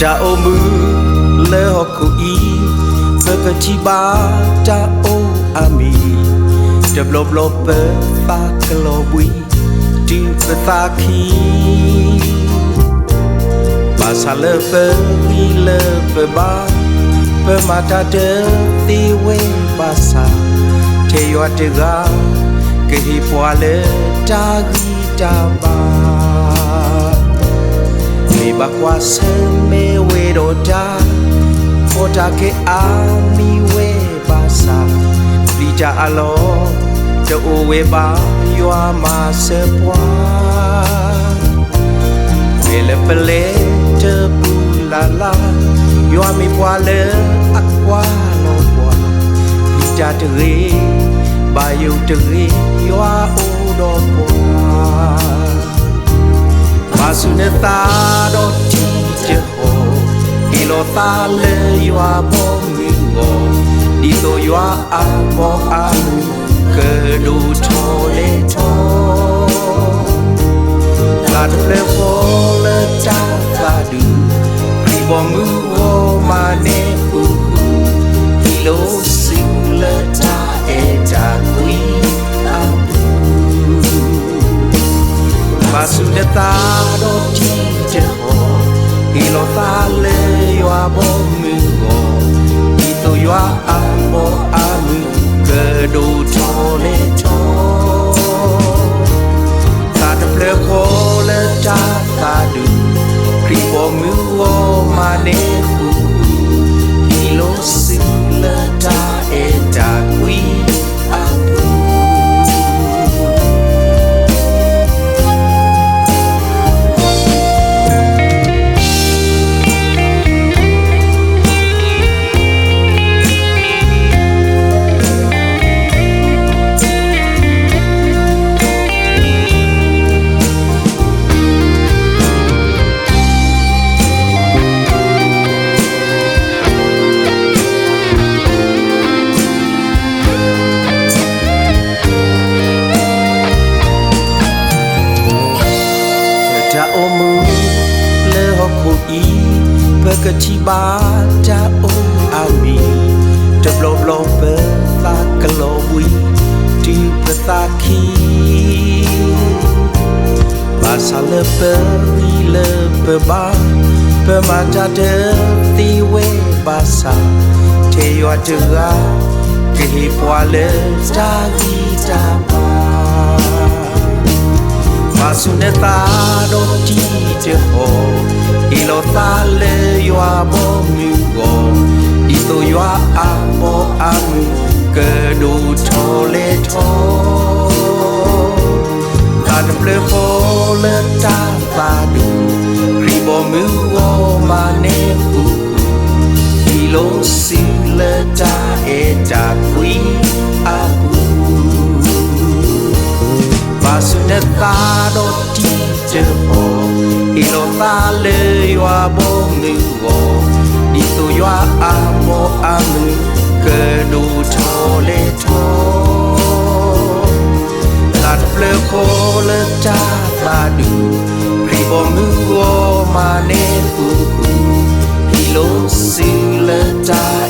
တၢ်အိၣ်မူလၢဟီၣ်ခိၣ်အံၤ, ပကထံၣ်ဘၣ်တၢ်အိၣ်အါမံၤ, တဘျီဘျီပသးကလီၤဘှံး, တုၤပသးခံ. ဘၣ်ဆၣ်လၢပဂံၢ်လၢပဘါ, ပမၤတၢ်တသ့ဝဲဘၣ်ဆၣ်, ထဲယွၤတဂၤ ကဟ့ၣ်ပှၤလၢတၢ်ဂံၢ်တၢ်ဘါ. မ့ၢ်ဘၣ်ကွၢ်ဆၢၣ်မဲာ်ဝဲဒီးတၢ်, ဖီတၢ်ကဲအါမံၤဝဲဘၣ်ဆၣ်, ပျံၤတၢ်အလီၢ် တအိၣ်ဝဲဘၣ်ယွၤမၤစၢၤပှၤ. မ့ၢ်လၢပလဲၤတပူၤလၢ်လၢ်, ယွၤမ့ၢ်ပှၤလၢအကွၢ်လီၤပှၤ, ပျံၤတၢ်တဂ့ၤ, ဘၣ်ယိၣ်တဂ့ၤ, ယွၤအိၣ်ဒီးပှၤ. ဘၣ်ဆူၣ်နသးဒီးထံတဟီၣ်, ဟ့ၣ်လီၤသးလၢယွၤဘီမုၢ်အဂီၢ်, ဒ်သိးယွၤအဘီအမုၢ်ကဒိၣ်ထီၣ်လဲၢ်ထီၣ်. သးတဖျၢၣ်ဃီလၢတၢ်သးဒူၣ်, ခရံာ်ဘီမုၢ်ဂီၢ်မၤန့ၢ်ဃူဃူ, ဟံးလိာ်စုလၢတၢ်အဲၣ်တၢ်ကွံအပူၤ. ဘၣ်ဆူၣ်နသးဒီးထံတဟီၣ်, ဟ့ၣ်လီၤသးလၢယွၤဘီမုၢ်အဂီၢ်, ဒ်သိးယွၤအဘီအမုၢ်ကဒိၣ်ထီၣ်လဲၢ်ထီၣ်. သးတဖျၢၣ်ဃီလၢတၢ်သးဒူၣ်, ခရံာ်ဘီမုၢ်ဂီၢ်မၤန့ၢ်ဃူဃူ, ဟံးလိာ်စုလၢတၢ်အဲၣ်တၢ်ကွံအပူၤ. တၢ်အိၣ်မူလၢဟီၣ်ခိၣ်အံၤ, ပကထံၣ်ဘၣ်တၢ်အိၣ်အါမံၤ, တဘျီဘျီပသးကလီၤဘှံး, တုၤပသးခံ. ဘၣ်ဆၣ်လၢပဂံၢ်လၢပဘါ, ပမၤတၢ်တသ့ဝဲဘၣ်ဆၣ်, ထဲယွၤတဂၤ ကဟ့ၣ်ပှၤလၢတၢ်ဂံၢ်တၢ်ဘါ. ဘၣ်ဆူၣ်နသးဒီးထံတဟီၣ်, ဟ့ၣ်လီၤသးလၢယွၤဘီမုၢ်အဂီၢ်, ဒ်သိးယွၤအဘီအမုၢ်ကဒိၣ်ထီၣ်လဲၢ်ထီၣ်. သးတဖျၢၣ်ဃီလၢတၢ်သးဒူၣ်, ခရံာ်ဘီမုၢ်ဂီၢ်မၤန့ၢ်ဃူဃူ, ဟံးလိာ်စုလၢတၢ်အဲၣ်တၢ်ကွံအပူၤ. ဘၣ်ဆူၣ်နသးဒီးထံတဟီၣ်, ဟ့ၣ်လီၤသးလၢယွၤဘီမုၢ်အဂီၢ်, ဒ်သိးယွၤအဘီအမုၢ်ကဒိၣ်ထီၣ်လဲၢ်ထီၣ်. သးတဖျၢၣ်ဃီလၢတၢ်သးဒူၣ်, ခရံာ်ဘီမုၢ်ဂီၢ်မၤန့ၢ်ဃူဃူ, ဟံးလိာ်စုလၢတၢ်